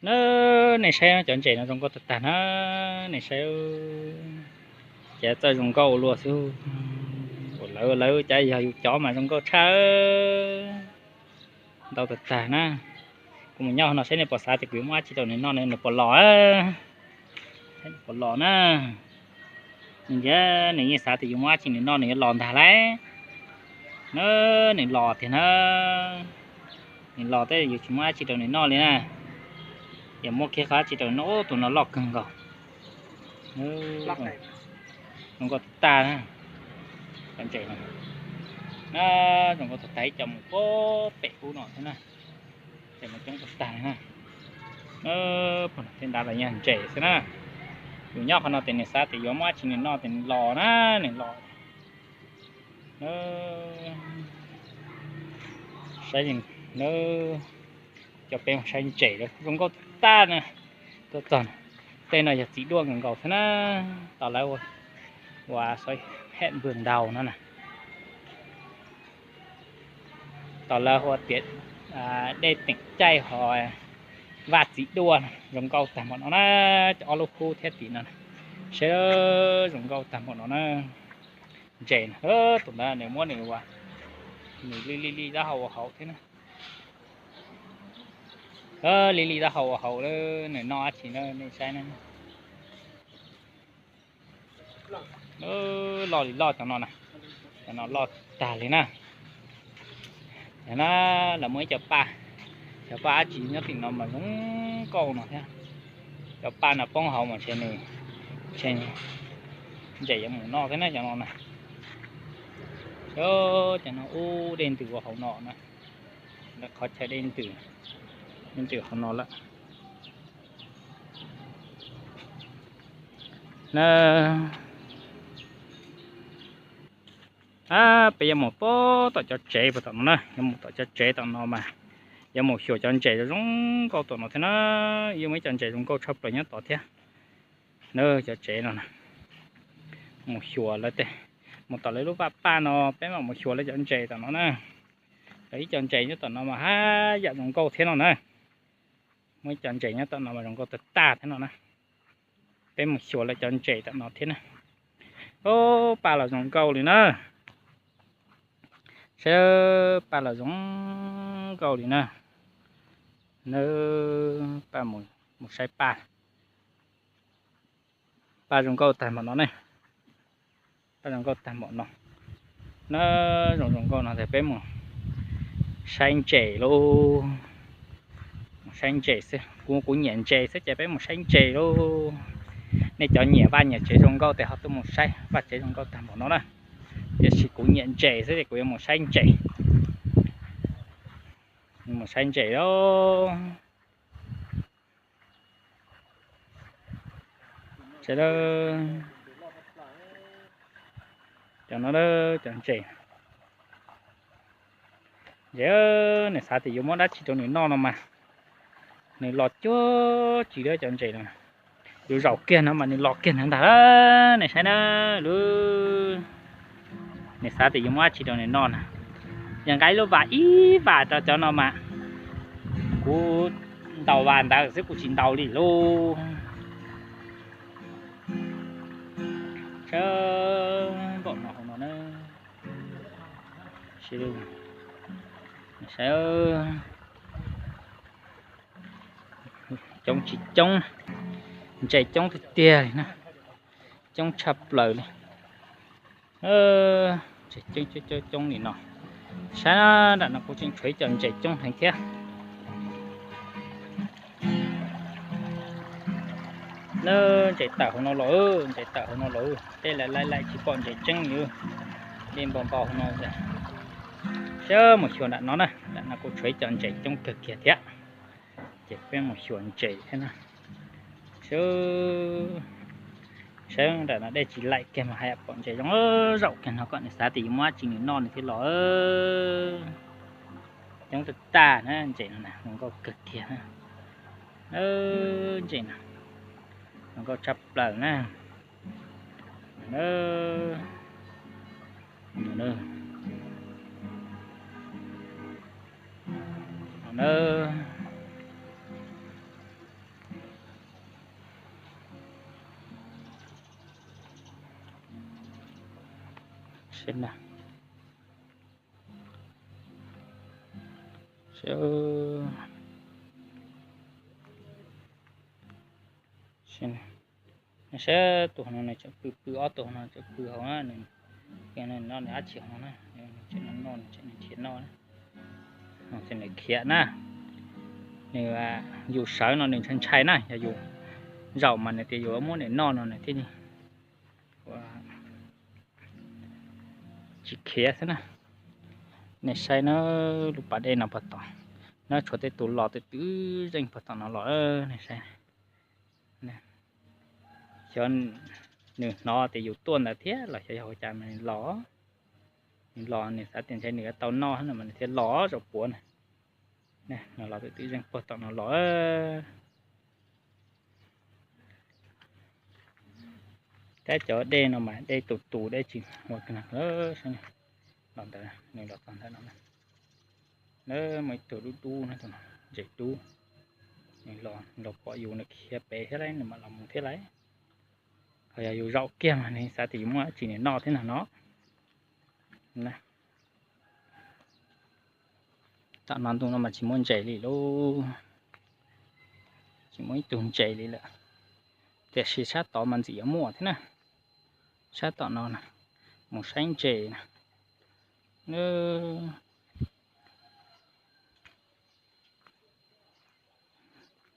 Na, nej saib cov ntses no zoo nkauj tag tag na, nej saib, ces txawj zoo nkauj ua luaj xwb. Ua lawv lawv cas yog yus cov mas zoo nkauj tshaj, ntau tag tag na. Kuv mus nyob no saib nej puas xav tias kuv yuav muab dab tsi rau nws noj, nws puas los, puas los na. Nws ntsia, nws yeej xav tias yus muab dab tsi nws noj nws yuav los ntag lauj. Na, nws los tiag na. Nws los tab yus tsis muab dab tsi rau nws noj li na. Yog muab kiag qhov dab tsi rau nws noj, tus no loj kawg nkaus. Zoo nkauj tag tag na. Cov ntses no na, zoo nkauj tag tag, ib co mus puag pem ub no thiab na. Ces mas coob tag tag li na. Puag nram tej nrad los yog ntses xwb na. Yus nyob qhov no ces nws xav tias yuav muab dab tsi nws noj ces nws los na, nws los. Saib, coj peb mus saib ntses zoo nkauj tag na. Tuaj txog, tej no yog txiv duaj nkaus nkaus xwb na. Tos lawv ua xov hej npws ntaus no na. Tos lawv ua tias dej teem caij ho vaj txiv duaj zoo nkauj tag npaum no na. Cov ob lub hub thiab tim no, saib zoo nkauj tag npaum no na. Ntses no, tus ntawd nws muab nws ua, nws li li li taub hau ua hauv thiab na. Li li taub hau ua hauv, nws noj dab tsi na nej saib na. Loj li loj cov no na, cov no loj tag li na. Cov no lawv muaj ib co paj, cov paj dab tsi nyob tim no mas zoo nkauj no thiab. Cov paj no poob hauv mas ntshe nws, ntshe ntses yuav mus noj thiab na cov no na. Cov no ub dej ntws ua hauv no na, lawv qhov chaw dej ntws, dej ntws hauv no lawm. Na, peb yuav mus puag tom cov tsev puag tom no na, yuav mus tom cov tsev tom no mas yuav mus xyuas cov ntses zoo nkauj tom no thiab na. Yuav muaj ib co ntses zoo nkauj tshaj plaws nyob tod thiab. Na, cov tsev no na, mus xyuas lawv tej, mus tom lawv lub vaj paj no, peb mam mus xyuas lawv cov ntses tom no na. Lawv ib co ntses nyob tom no mas haj yam zoo nkauj thiab no na. Muaj ib co ntses nyob tom no mas zoo nkauj tag tag thiab no na. Peb mus xyuas lawv cov ntses tom no thiab na. Ub, paj los zoo nkauj li na. Saib, paj los zoo nkauj li na. Na, paj, mus saib paj. Paj zoo nkauj tag npaum no ne. Paj zoo nkauj tag npaum no. Na, zoo zoo nkauj no ces peb mus saib ntses lauj. Mus saib ntses xwb, kuv, kuv nyiam ntses xwb ces peb mus saib ntses lauj. Nej cov nyiam vaj nyiam tsev zoo nkauj ces ho tuaj mus saib vaj tsev zoo nkauj tag npaum no na. Tiam sis kuv nyiam ntses xwb ces kuv yuav mus saib ntses. Mus saib ntses lauj. Cov no, cov ntses. Ntses, nws xav tias yuav muab dab tsi rau nws noj no mas nws los cuag tsis dab cov ntses no. Yus zaum kiag no mas nws los kiag no ntag. Nej saib na, lub, nws xav tias yuav muab dab tsi rau nws noj na. Yog nqa ib lub vas ib vas rau cov no mas kuv ntaus vas ntawd xwb kuv tsis ntaus li lauj. Saib npaum no hauv no na. Saib, coob tsis coob, ntses coob tiag tiag li na, coob tshaj plaws li. Ntses coob coob coob li no. Saib nram no kuv tseem tshuav ib co ntses coob heev thiab. Lawv ntses tawm hauv no los, ntses tawm hauv no los, tej laim laim tsis pom ntses tseeb li. Dej npau npau hauv no. Saib mus xyuas nram no na, nram no kuv tshuav ib co ntses coob kawg kiag thiab. Ces peb mus xyuas ntses thiab na. Saib, saib nram no dej tsis laim kiag mas haj yam pom ntses zoo zaum kiag no, kom nws xav tias yuav muab dab tsi nws noj nws thiaj los. Coob tag tag na, ntses no na zoo nkauj kawg kiag na. Ntses no zoo nkauj tshaj plaws na. Seb na, seb, seb, seb tus no nws tseem pw pw, ob tug no tseem pw hauv na, nws no nws dab tsi hauv na, nws tseem noj nws tseem nrhiav noj na. Nws khiav na, nws yus sawv no nws ntshai ntshai na, yog yus zaum mas nws tias yus muab nws noj no nws thiaj li tsis khiav xwb na. Nej saib na, lub pas dej no puag tom, nws tshuav tej tus los twb twb zeej puag tom no los, nej saib. Xyov nws hnov tias yus tuaj ntawd thiab los xyov yog ua cas mas nws los, nws los nws xav tias ntshe nws yuav tau noj no mas nws thiaj los zaum puav na. Nws los twb twb zeej puag tom no los. Tab cov dej no mas dej tus tus dej tsis ua kiag na. Los ntawd nws los txog ntawm no na, muaj ib tug dub dub na, tus no ntses dub. Nws los pom yus nws khiav pem thiab lauj, nws mam los mus thiab lauj. Ho yog yus zaum kiag mas nws xav tias yus muaj dab tsi nws noj thiab no no. Tam no ntu no mas tsis muaj ntses li lauj, tsis muaj ib tug ntses li lawm. Tiam sis sab tod mas ntxim yuav muaj thiab na. Sab tom no na, mus saib ntses na.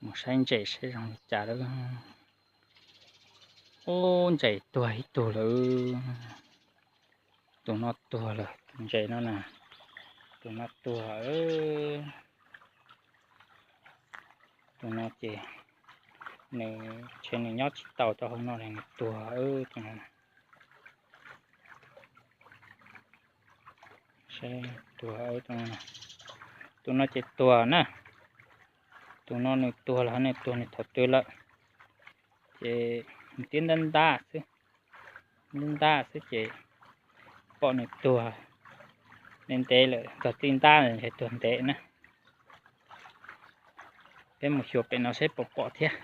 Mus saib ntses saib zoo li cas lawm. Ub, ntses tuag ib tug lawm. Tus no tuag lawm, tus ntses no na, tus no tuag. Tus no ces nws ntshe nws nyob tsis tau rau hauv no li, nws tuag tus no. Tuag, tus no ces tuag na. Tus no nws tuag los nws tuag nws thaum twg lawm, ces nws tib ntab ntab xwb, ntab ntab xwb ces pom nws tuag ntev ntev lawm, txog tib ntab ntshe tuag ntev na. Peb mus xyuas pem no seb puas pom thiab.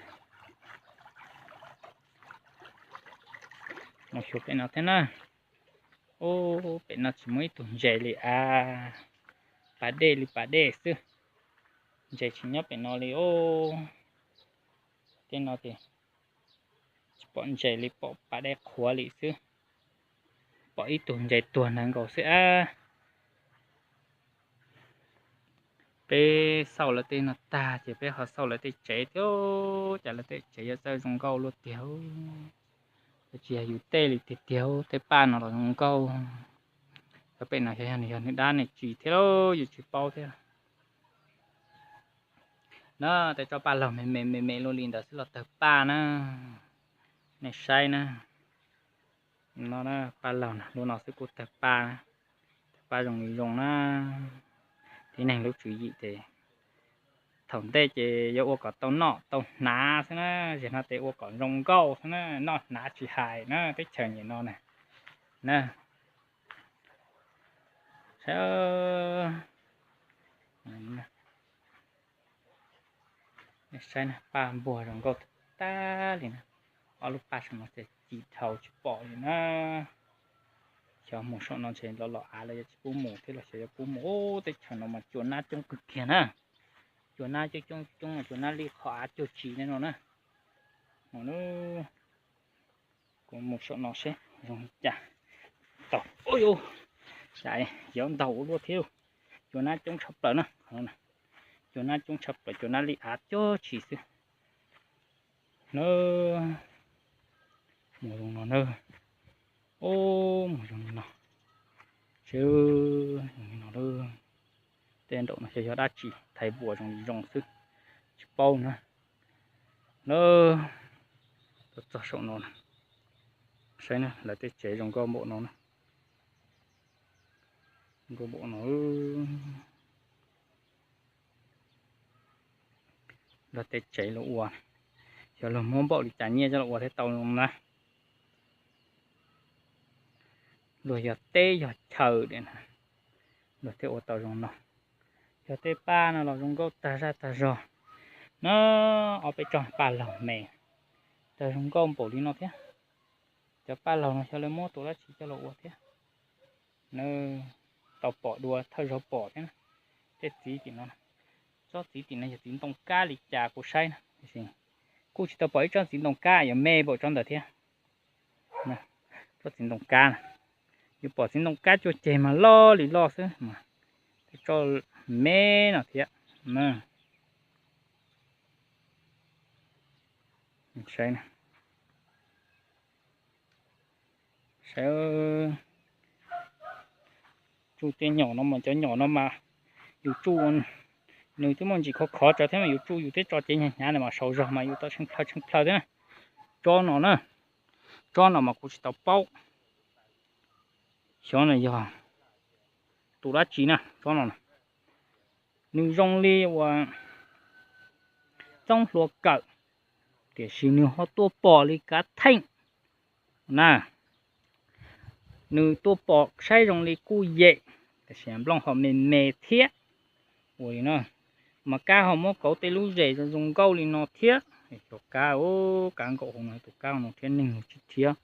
Mus xyuas pem no thiab na. Ub, pem no tsis muaj ib tug ntses li a, pas dej li pas dej xwb, ntses tsis nyob pem no li os. Tej no ces tsis pom ntses li, pom pas dej qhuav li xwb, pom ib tug ntses tuag ntawd nkaus xwb ab. Peb xauj lawv tej no tag ces peb ho xauj lawv tej tsev thiab, cas lawv tej tsev yuav txawj zoo nkauj luaj tiag. Tsis yog yus tej li tiag tiag, tej paj no los zoo nkauj. Cov pem no xyov yog nws yog nws dab nws tsis thiab lauj, yus tsis paub thiab. No tej tsob paj laug me me me me luaj li ntawd xwb los tawg paj na. Nej saib na, no paj laug na, lub no xwb kuj tawg paj, tawg paj zoo li zoo na. Tib neeg lub tswv yim ces thaum ntej ces yuav ua kom tau noj tau hnav xwb na, zem no ces ua kom zoo nkauj xwb na, noj hnav tsis hais na, teb chaws nyem no na. Na, saib, saib na, paj npuag zoo nkauj tag li na. Ob lub paj saum no ces ci dhau tsis pom li na. Xyov mus saum no ntshe los los av los yuav tsis pub mus thiab los xyov yuav pub mus. Ub, teb chaws no mas cua nab coob kawg kiag na. Cua nab coob coob coob, cua nab li qhov av cuag tsis li no na. Kuv mus saum no seb zoo li cas. Tau, ua, cas yuav ntaus ua luaj thiab. Cua nab coob tshaj plaws na. Cua nab coob tshaj plaws, cua nab li av cuag tsis xwb. Na, mus zoo no na. Ub, mus zoo li no. Seb, zoo li no lawm. Tej nraum no xyov yog dab tsi, thaiv vuas zoo li zoo xwb, tsis paub na. Na, tuaj txog saum no, saib na, lawv tej tsev zoo nkauj npaum no na. Zoo nkauj npaum no. Luag tej tsev luag ua, xyov luag muab npaum li cas nyiaj coj los ua thiaj tau zoo na. Luag yog teb yog chaw li na, luag thiaj ua tau zoo no. Yog tej paj no los zoo nkauj tag zaj tag zog na. Ob peb tsob paj laug me, tag zoo nkauj npaum li no thiab. Cov paj laug no xyov lawv muab tus dab tsi coj los ua thiab. Nws tau pom dua thawj zaug pom thiab na. Tej txiv tim no, tsob txiv tim no yog txiv ntoo kab li cas kuv saib na, kuj tsis tau pom ib tsob txiv ntoo kab yuav me npaum tsob ntawd thiab. Tsob txiv ntoo kab na, yus pom txiv ntoo kab cua ceg mas loj li loj xwb mas, tsob me no thiab. Saib, saib, tsuj tej nyom no mas, cov nyom no mas yus tsuj, nws twb muaj ntsis khov khov tsawv thiab mas yus tsuj yus twb tso cev hnyav hnyav na mas sau zog mas yus tau tsheej plhaw tsheej plhaw thiab na. Tsob no na, tsob no mas kuv tsis tau paub xyov no yog tus dab tsi na, tsob no na. Nws zoo li uas txoob hlua kawm, tiam sis nws ho tuaj pom li kav theej na. Nws tuaj pom saib zoo li kuj yem, tiam sis nplooj ho me me thiab. Ua li no, mas kab ho muab kauv tej lub zes zoo zoo nkauj li no thiab. Cov kab, kab nkaum hauv no, tus kab hauv no thiab neeg tsis thiab.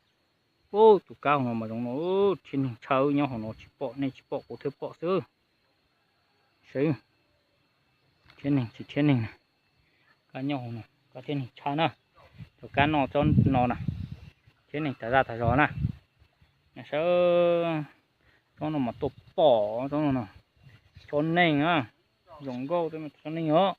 Tus kab hauv no mas zoo no, thiab neeg tshaw nyob hauv no tsis pom, nej tsis pom kuv thiaj pom xwb. Saib, thiab neeg tsis thiab neeg, kab nyob hauv no kab thiab neeg tshaw na. Cov kab noj tsob no na, thiab neeg tas zaj tas zog na. Saib, tsob no mas tuaj pom tsob no, tsob neeg na, zoo nkauj tsob neeg os.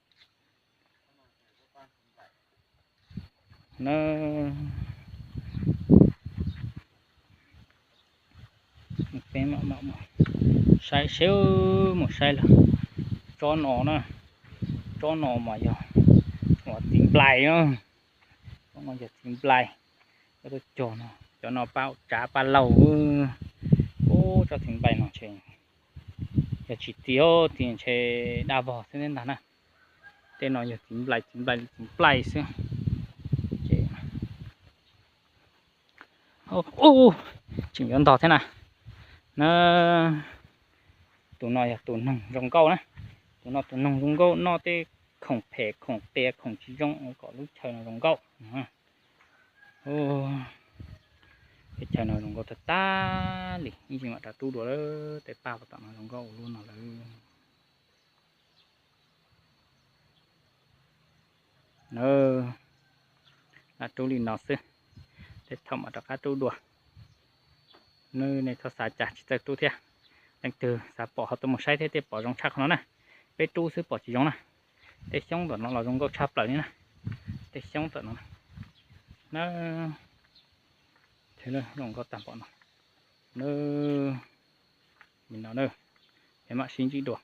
Saib seb, mus saib lawm. Tsob no na, tsob no mas yog uas txiv nplais na. Tsob no yog txiv nplais. Cov tuaj cog no, cov no pab tsav pab laug. Ub, tsob txiv nplais no ntshe yog tsis txiv, txiv ntshe daj vog xwb thiab ntag na. Tej no yog txiv nplais, txiv nplais li txiv nplais xwb. Ces tseem yuav ntog thiab na. Na, tus no yog tus noog zoo nkauj na. Tus no tus noog zoo nkauj, noj tej khoom phem khoom qias khoom tsis zoo kom lub chaw no zoo nkauj. Tej chaw no zoo nkauj tag tag li, ib tsis mam rov rub dua lawm, tej paj tom no zoo nkauj ua luaj no lawm. Lam rub li no xwb, tej thaum mam rov qab rub dua. Nws, nej txhob xav cas tsis txawj rub thiab. Leej twg xav pom ho tuaj mus saib thiab, tej pom zoo tshaj qhov no na. Peb rub xwb pom tsis zoo na. Tej xyoob ntawm no los zoo nkauj tshaj plaws li na. Tej xyoob ntawm no na, zoo nkauj tag npaum no. Nws, li no na, peb mam sib ntsib dua.